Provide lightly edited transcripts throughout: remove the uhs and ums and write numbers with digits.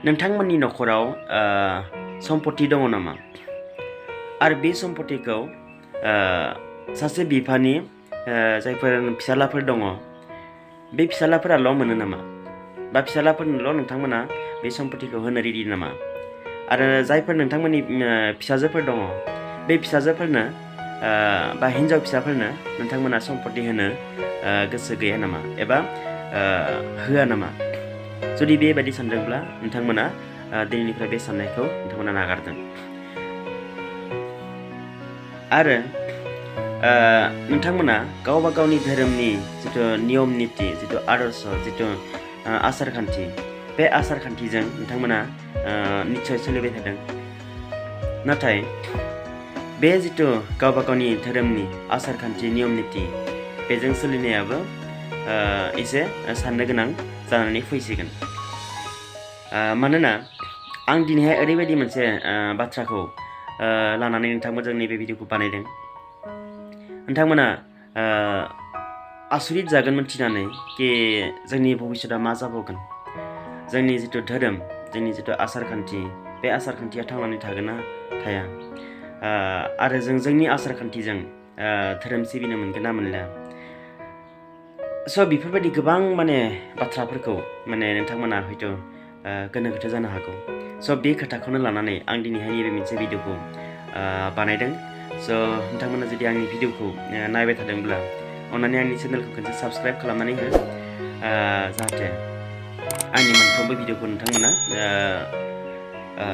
नोंथांमोननि नखराव सम्पत्ति दङ नामा? आरो बे सम्पत्तिखौ सासे बिफानि जायफोर फिसालाफोर दङ बे फिसालाफोराल' मोनो नामा? बा फिसालाफोरनोल' नोंथांमोना बे सम्पत्तिखौ होनो रेडि नामा? आरो जायफोर नोंथांमोननि फिसाजोफोर दङ बे फिसाजोफोरनो बा हिन्जाव फिसाफोरनो नोंथांमोना सम्पत्ति होनो गोसो गैया नामा एबा होआ नामा? जुदि बेबायदि सानदोंब्ला नोंथांमोना दिनैनिफ्राय बे साननायखौ नोंथांमोना नागारदों। आरो नोंथांमोना गावबा गावनि धोरोमनि जिथु नियम निति जिथु आदर्श जिथु आसार खान्थि बे आसार खान्थिजों नोंथांमोना निश्चय सोलिबाय थादों। नाथाय बे जिथु गावबा गावनि धोरोमनि आसार खान्थि नियम निति बेजों सोलिनायाबो एसे साननो गोनां जानानै फैसिगोन। मानोना आं दिनैहाय ओरैबायदि मोनसे बाथ्राखौ लानानै नोंथांमोनजों नैबे भिडिअखौ बानायदों। नोंथांमोना आसरित जागोन मोनथिनानै कि जोंनि भबिष्यतआ मा जाबावगोन, जोंनि जिथु धोरोम जोंनि जिथु आसार खान्थि बे आसार खान्थिया थांनानै थागोन ना थाया, आरो जों जोंनि आसार खान्थिजों धोरोम सिबिनो मोनगोन ना मोनला। स' बेफोरबायदि गोबां माने बाथ्राफोरखौ माने नोंथांमोना हयथ' गोनो गोथो जानो हागौ। स' बे खोथाखौनो लानानै आं दिनैहाय नैबे मोनसे भिडिअखौ बानायदों। स' नोंथांमोना जुदि आंनि भिडिअखौ नायबाय थादोंब्ला अन्नानै आंनि चेनेलखौ खनसे साबस्क्राइब खालामनानै हो, जाहाथे आंनि मोनफ्रोमबो भिडिअखौ नोंथांमोना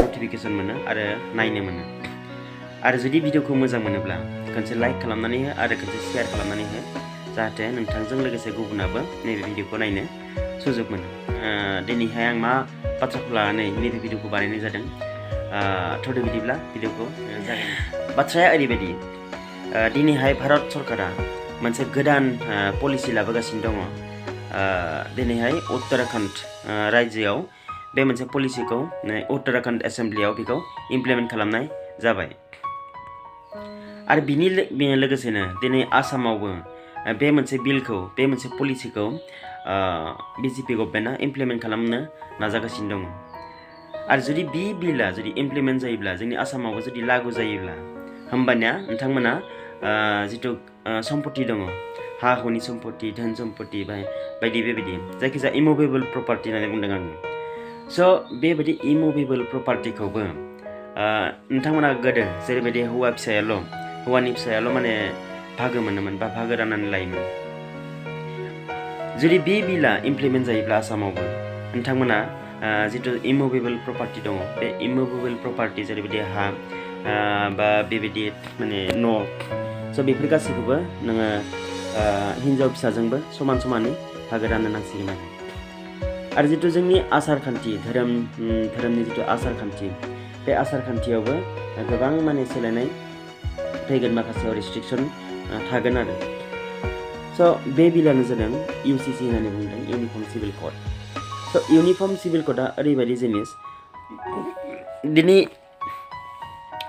नटिफिकेसन मोनो आरो नायनो मोनो। आरो जुदि भिडिअखौ मोजां मोनोब्ला खनसे लाइक खालामनानै हो आरो खनसे शेयार खालामनानै हो, जाहाथे नोंथांजों लोगोसे गुबुनाबो नैबे भिडिअखौ नायनो सुजुग मोनो। दिनैहाय आं मा बाथ्राखौ लानानै नैबे भिडिअखौ बानायनाय जादों, थ'दो बिदिब्ला भिडिअखौ जागायनो। बाथ्राया ओरैबायदि, दिनैहाय भारत सरकारा मोनसे गोदान पलिसि लाबोगासिनो दङ। दिनैहाय उत्तराखन्ड रायजोआव बे मोनसे पलिसिखौ उत्तराखन्ड एसेम्ब्लियाव बेखौ इमप्लिमेन्ट खालामनाय जाबाय। आरो बिनि लोगोसेनो दिनै आसामावबो बे मोनसे बिलखौ बे मोनसे पलिसिखौ बिजेपि गभर्नमेन्टआ इमप्लिमेन्ट खालामनो नाजागासिनो दङ। आरो जुदि बे बिलआ जुदि इमप्लिमेन्ट जायोब्ला जोंनि आसामावबो जुदि लागु जायोब्ला होमबानिया नोंथांमोना जिथु सम्पत्ति दङ, हा हुनि सम्पत्ति धोन सम्पत्ति बायदि बेबायदि जायखिजाया इमुभेबल प्रपार्टि होननानै बुंदों आङो। स' बेबायदि इमुभेबल प्रपार्टिखौबो नोंथांमोना गोदो जेरैबायदि हौवानि फिसायाल' माने बाहागो मोनोमोन बा बाहागो राननानै लायोमोन। जुदि बे बिलआ इमप्लिमेन्ट जायोब्ला आसामावबो नोंथांमोना जिथु इमुभेबल प्रपार्टि दङ बे इमुभेबल प्रपार्टि जेरैबायदि हा बा बेबायदि माने न', स' बेफोर गासैखौबो नोङो हिन्जाव फिसाजोंबो समान समानै बाहागो राननो नांसिगोन आरो जिथु जोंनि आसार खान्थि धोरोमनि जिथु आसार खान्थि बे आसार खान्थियावबो गोबां माने सोलायनाय फैगोन, माखासे रेस्ट्रिक्सन थागोन आरो। स' बे बिलानो जादों UCC होननानै बुंदों, इउनिफर्म सिभिल कड। स' इउनिफर्म सिभिल क'डआ ओरैबायदि जिनिस, दिनै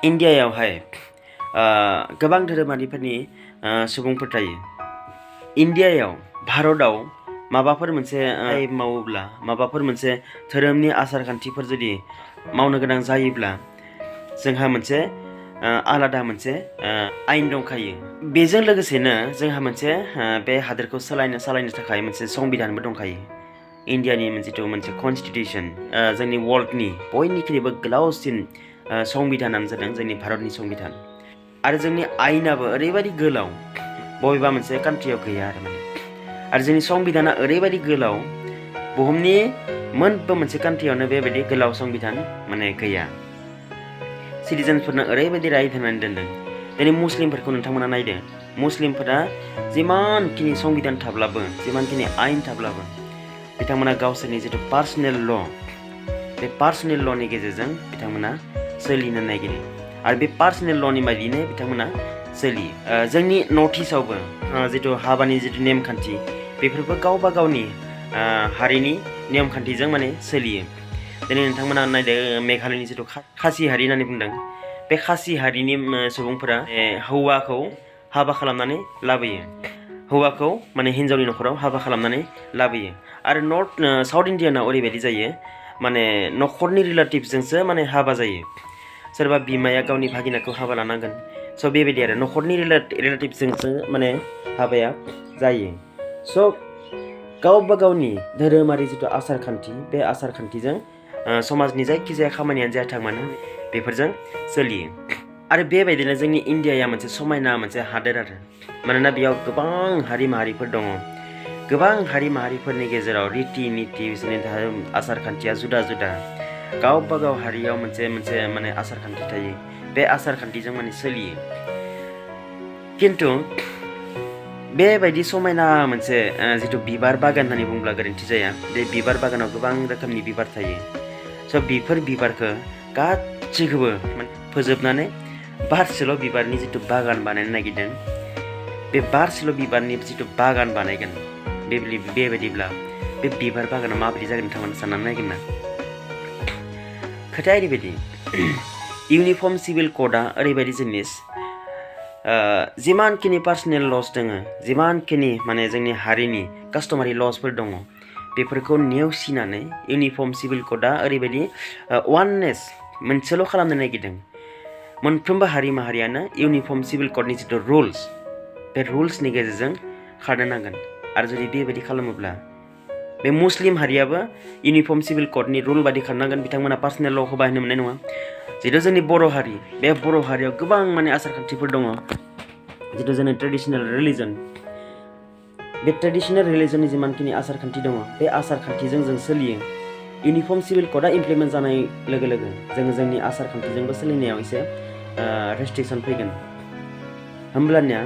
इन्डियायावहाय गोबां धोरोमारिफोरनि सुबुंफोर थायो। इन्डियायाव भारतआव माबाफोर मोनसे मावोब्ला माबाफोर मोनसे धोरोमनि आसार खान्थिफोर जुदि मावनो गोनां जायोब्ला जोंहा मोनसे आलादा मोनसे आयेन दंखायो। बेजों लोगोसेनो जोंहा मोनसे बे हादोरखौ सालायनो थाखाय मोनसे संबिधानबो दंखायो। इन्डियानि जिथु मोनसे कनस्टिटिउसन, जोंनि वर्ल्डनि बयनिख्रुइबो गोलावसिन संबिधानानो जादों जोंनि भारतनि संबिधान। आरो जोंनि आयेनाबो ओरैबायदि गोलाव, बबेबा मोनसे कान्ट्रियाव गैया आरो जोंनि संबिधाना ओरैबायदि गोलाव, बुहुमनि मोनबो मोनसे कान्ट्रियावनो बेबायदि गोलाव संबिधान माने गैया। सिटिजेन्सफोरनो ओरैबायदि राइट होनानै दोनदों। दिनै मुस्लिमफोरखौ नोंथांमोना नायदो, मुस्लिमफोरा जिमानखिनि संबिधान थाब्लाबो जिमानखिनि आयेन थाब्लाबो बिथांमोना गावसोरनि जिथु पार्सनेल ल' बे पार्सनेल ल'नि गेजेरजों बिथांमोना सोलिनो नागिरो आरो बे पार्सनेल ल'नि बायदिनो बिथांमोना सोलियो। जोंनि नर्थ इस्टआवबो जिथु हाबानि जिथु नेमखान्थि बेफोरबो गावबा गावनि हारिनि नेमखान्थिजों माने सोलियो। दिनै नोंथांमोना नायदो मेघालयनि जिथु खासि हारि होननानै बुंदों, बे खासि हारिनि सुबुंफोरा हौवाखौ हाबा खालामनानै लाबोयो, हौवाखौ माने हिन्जावनि नखराव हाबा खालामनानै लाबोयो। आरो साउथ इन्डियानाव ओरैबायदि जायो, माने न'खरनि रिलेटिभजोंसो माने हाबा जायो सोरबा बिमाया गावनि भागिनाखौ हाबा लानांगोन स' बेबायदि आरो न'खरनि रिलेटिभजोंसो माने हाबाया जायो स' गावबा गावनि धोरोमारि जिथु आसार खान्थि बे आसार खान्थिजों समाजनि जायखिजाया खामानियानो जायाथों मानो बेफोरजों सोलियो आरो बेबायदिनो जोंनि इण्डियाया मोनसे समायना मोनसे हादोर आरो मानोना बेयाव गोबां हारि माहारिफोर दङ गोबां हारि माहारिफोरनि गेजेराव रिति निति बिसोरनि धोरोम आसार खान्थिया जुदा जुदा गावबा गाव हारियाव मोनसे माने आसार खान्थि थायो बे आसार खान्थिजों माने सोलियो किन्तु बेबायदि समायना मोनसे जिथु बिबार बागान होननानै बुंब्ला गोरोन्थि जाया बे बिबार बागानाव गोबां रोखोमनि बिबार थायो स' बेफोर बिबारखौ गासैखौबो फोजोबनानै बारसेल' बिबारनि जिथु बागान बानायनो नागिरदों बे बारसेल' बिबारनि जिथु बागान बानायगोन बेबायदिब्ला बे बिबार बागाना माबायदि जागोन नोंथांमोना साननानै नायगोन ना खोथाया ओरैबायदि इउनिफर्म सिभिल क'डआ ओरैबायदि जिनिस जिमानखिनि पार्सनेल लस दङ जिमानखिनि माने जोंनि हारिनि कास्टमारि लसफोर दङ बेफोरखौ नेवसिनानै इउनिफर्म सिभिल क'डआ ओरैबायदि वाननेस मोनसेल' खालामनो नागिरदों मोनफ्रोमबो हारि माहारियानो इउनिफर्म सिभिल क'डनि जिथु रुल्स बे रुल्सनि गेजेरजों खारनो नांगोन आरो जुदि बेबायदि खालामोब्ला बे मुस्लिम हारियाबो इउनिफर्म सिभिल क'डनि रुल बायदि खारनांगोन बिथांमोना पार्सनेल ल'खौ बाहायनो मोननाय नङा जितु जोंनि बर' हारि बे बर' हारियाव गोबां माने आसार खान्थिफोर दङ जितु जोंनि ट्रेडिसनेल रिलिजन बे ट्रेडिसनेल रिलिजननि जिमानखिनि आसार खान्थि दङ बे आसार खान्थिजों जों सोलियो इउनिफर्म सिभिल क'डआ इमप्लिमेन्ट जानाय लोगो लोगो जोङो जोंनि आसार खान्थिजोंबो सोलिनायाव एसे रेस्ट्रिक्सन फैगोन होमब्लानिया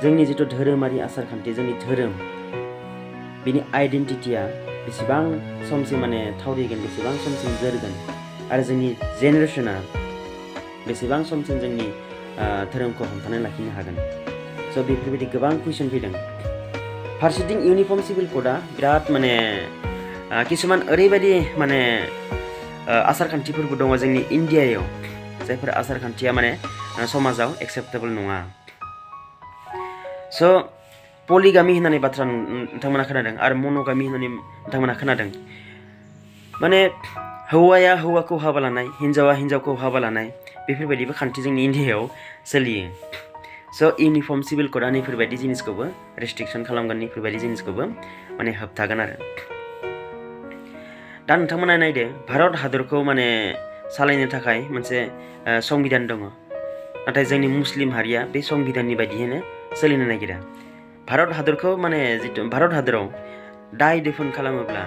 जोंनि जिथु धोरोमारि आसार खान्थि जोंनि धोरोम बिनि आइडेन्टिटिया बेसेबां समसिम माने थावरिगोन बेसेबां समसिम जोरगोन आरो जोंनि जेनेरेसना बेसेबां समसिम जोंनि धोरोमखौ हमथानानै लाखिनो हागोन स' बेफोरबायदि गोबां कुइसन फैदों फारसेथिं इउनिफर्म सिभिल क'डआ बिराद माने किसुमान ओरैबायदि माने आसार खान्थिफोरबो दङ जोंनि इण्डियायाव जायफोर आसार खान्थिया माने समाजाव एक्सेप्टेबल नङा स' पलिगामि होननानै बाथ्रा नोंथांमोना खोनादों आरो मन'गामि होननानै नोंथांमोना खोनादों माने हौवाया हौवाखौ हाबा लानाय हिन्जावा हिन्जावखौ हाबा लानाय बेफोरबायदिबो खान्थि जोंनि इण्डियायाव सोलियो स' इउनिफर्म सिभिल क'डआ नैफोरबायदि जिनिसखौबो रेस्ट्रिक्सन खालामगोन नैफोरबायदि जिनिसखौबो माने होबथागोन आरो दा नोंथांमोना नायदो भारत हादरखौ माने सालायनो थाखाय मोनसे संबिधान दङ नाथाय जोंनि मुस्लिम हारिया बे संबिधाननि बायदियैनो सोलिनो नागिरा भारत हादरखौ माने जितु भारत हादराव दाय दोफोन खालामोब्ला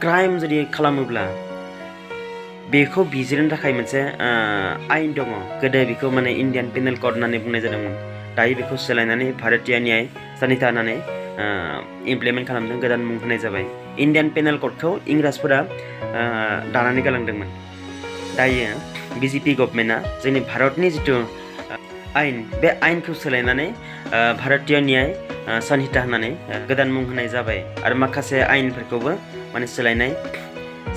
क्राइम जुदि खालामोब्ला बेखौ बिजिरनो थाखाय मोनसे आयेन दङ गोदो बेखौ माने इण्डियान पेनेल क'ड होननानै बुंनाय जादोंमोन दायो बेखौ सोलायनानै भारतीय न्याय संहिता होननानै इमप्लिमेन्ट खालामदों गोदान मुं होनाय जाबाय इण्डियान पेनेल क'डखौ इंराजफोरा दानानै गालांदोंमोन दायो बिजेपि गभर्नमेन्टआ जोंनि भारतनि जितु आयेन बे आयेनखौ सोलायनानै भारतीय न्याय संहिता होननानै गोदान मुं होनाय जाबाय आरो माखासे आयेनफोरखौबो माने सोलायनाय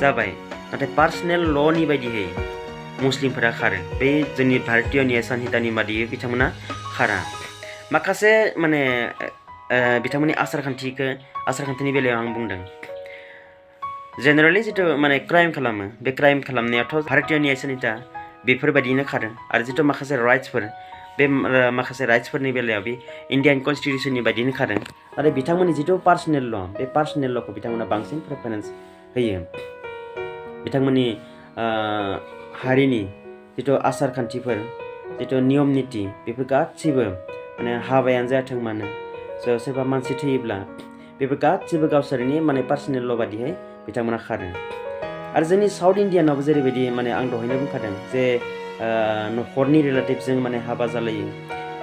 जाबाय नाथाय पार्सनेल ल'नि बायदियै मुस्लिमफोरा खारो बे जोंनि भारतीय न्याय संहितानि बादियै बिथांमोना खारा माखासे माने बिथांमोननि आसार खान्थिनि बेलायाव आं बुंदों जेनेरेलि जितु माने क्राइम खालामो बे क्राइम खालामनायाथ' भारतीय न्याय संहिता बेफोरबायदिनो खारो आरो जितु माखासे राइट्सफोर बे माखासे राइट्सफोरनि बेलायाव बे इण्डियान कनस्टिटिउसननि बायदिनो खारो आरो बिथांमोननि जितु पार्सनेल ल' बे पार्सनेल ल'खौ बिथांमोना बांसिन प्रेफारेन्स होयो बिथांमोननि हारिनि जितु आसार खान्थिफोर जितु नियम निति बेफोर गासैबो माने हाबायानो जायाथों मानो सोरबा मानसि थैयोब्ला बेफोर गासैबो गावसोरनि माने पार्सनेल ल' बादियै बिथांमोना खारो आरो जोंनि साउथ इण्डियानावबो जेरैबायदि माने आं दहायनो बुंखादों जे न'खरनि रिलेटिभजों माने हाबा जालायो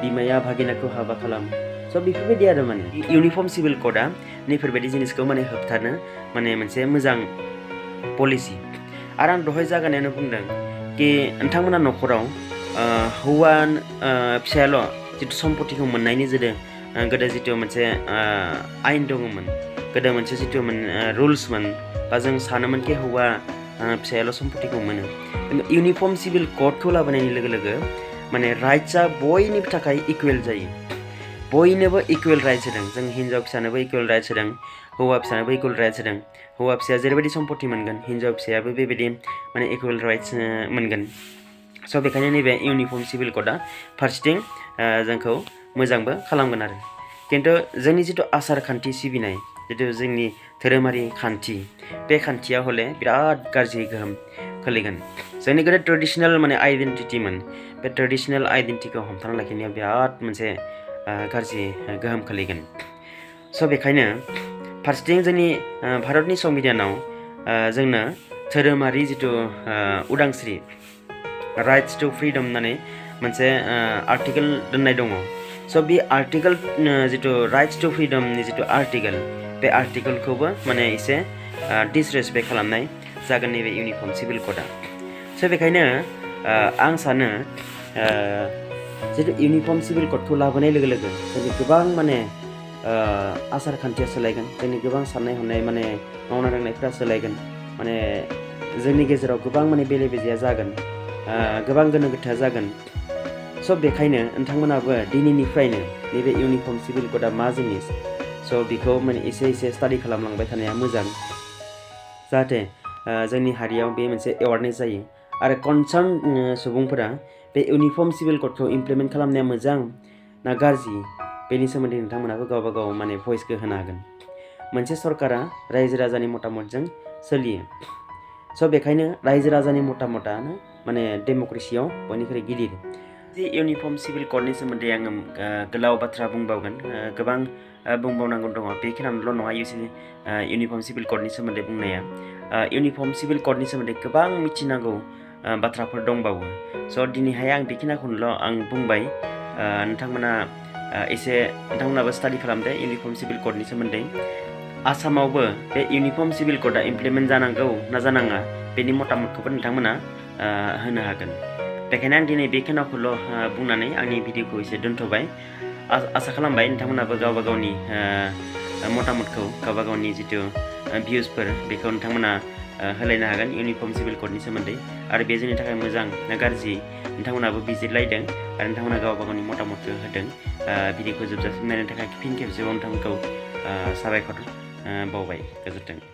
बिमाया भागिनाखौ हाबा खालामो स' बेफोरबायदि आरो माने इउनिफर्म सिभिल क'डआ नैफोरबायदि जिनिसखौ माने होबथानो माने मोनसे मोजां पलिसि आरो आं दहाय जागायनायावनो बुंदों कि नोंथांमोना न'खराव हौवा फिसायाल' जितु सम्पतिखौ मोननायनि गोदो जितु मोनसे आयेन दङमोन गोदो मोनसे जितु रुल्समोन बा जों सानोमोनखि हौवा फिसायाल' सम्पतिखौ मोनो इउनिफर्म सिभिल क'डखौ लाबोनायनि लोगो लोगो माने राइट्सआ बयनिबो थाखाय इकुवेल जायो बयनोबो इकुवेल राइट्स होदों जों हिन्जाव फिसानोबो इकुवेल राइट्स होदों हौवा फिसानोबो इकुवेल राइट्स होदों हौवा फिसाया जेरैबायदि सम्पति मोनगोन हिन्जाव फिसायाबो बेबायदि माने इकुवेल राइट्स मोनगोन स' बेखायनो नैबे इउनिफर्म सिभिल क'डआ फारसेथिं जोंखौ मोजांबो खालामगोन आरो खिन्थु जोंनि जिथु आसार खान्थि सिबिनाय जिथु जोंनि धोरोमारि खान्थि बे खान्थिया हले बिराद गाज्रि गोहोम खोलैगोन जोंनि गोदो ट्रेडिशनेल माने आइडेन्टिटिमोन बे ट्रेडिशनेल आइडेन्टिटिखौ हमथाना लाखिनायाव बिराद मोनसे गाज्रि गोहोम खोलैगोन स' बेखायनो फारसेथिं जोंनि भारतनि संबिधानाव जोंनो धोरोमारि जिथु उदांस्रि राइट्स टु फ्रिडम होननानै मोनसे आर्टिकेल दोननाय दङ स' बे आर्टिकेल जिथु राइट्स टु फ्रिडमनि जिथु आर्टिकेल बे आर्टिकेलखौबो माने एसे डिसरेसपेक्ट खालामनाय जागोन नैबे इउनिफर्म सिभिल क'डआ स' बेखायनो आं सानो जिथु इउनिफर्म सिभिल क'डखौ लाबोनाय लोगो लोगो जोंनि गोबां माने आसार खान्थिया सोलायगोन जोंनि गोबां साननाय हनाय माने मावनाय दांनायफ्रा सोलायगोन माने जोंनि गेजेराव गोबां माने बेले बेजेया जागोन गोबां गोनो गोथोआ जागोन स' बेखायनो नोंथांमोनाबो दिनैनिफ्रायनो नैबे इउनिफर्म सिभिल क'डआ मा जिनिस स' बेखौ माने एसे स्टाडि खालामलांबाय थानाया मोजां जाहाथे जोंनि हारियाव बे मोनसे एवारनेस जायो आरो कनसार्न सुबुंफोरा बे इउनिफर्म सिभिल क'डखौ इमप्लिमेन्ट खालामनाया मोजां ना गाज्रि बेनि सोमोन्दै नोंथांमोनाबो गावबा गाव माने भइसखौ होनो हागोन मोनसे सरकारा रायजो राजानि मतामतजों सोलियो स' बेखायनो रायजो राजानि मतामतानो माने डेम'क्रेसियाव बयनिख्रुइ गिदिर जि इउनिफर्म सिभिल क'डनि सोमोन्दै आङो गोलाव बाथ्रा बुंबावगोन गोबां बुंबावनांगौ दङ बेखिनियावल' नङा इउनिफर्म सिभिल क'डनि सोमोन्दै बुंनाया इउनिफर्म सिभिल क'डनि सोमोन्दै गोबां मिथिनांगौ बाथ्राफोर दंबावो स' दिनैहाय आं बेखिनिखौल' आं बुंबाय नोंथांमोनाबो स्टाडि खालामदो इउनिफर्म सिभिल क'डनि सोमोन्दै आसामावबो बे इउनिफर्म सिभिल क'डआ इमप्लिमेन्ट जानांगौ ना जानाङा बेनि मतामतखौबो नोंथांमोना होनो हागोन बेखायनो आं दिनै बेखिनिखौल' बुंनानै आंनि भिडिअखौ एसे दोनथ'बाय आसा खालामबाय नोंथांमोनाबो गावबा गावनि मतामतखौ गावबा गावनि जिथु भिउसफोर बेखौ नोंथांमोना होलायनो हागोन इउनिफर्म सिभिल क'डनि सोमोन्दै आरो बे जोंनि थाखाय मोजां ना गाज्रि नोंथांमोनाबो बिजिरलायदों आरो नोंथांमोना गावबा गावनि मतामतखौ होदों भिडिअखौ जोबजासिम नायनो थाखाय फिन खेबसेबाव नोंथांमोनखौ साबायखर बावबाय गोजोन्थों।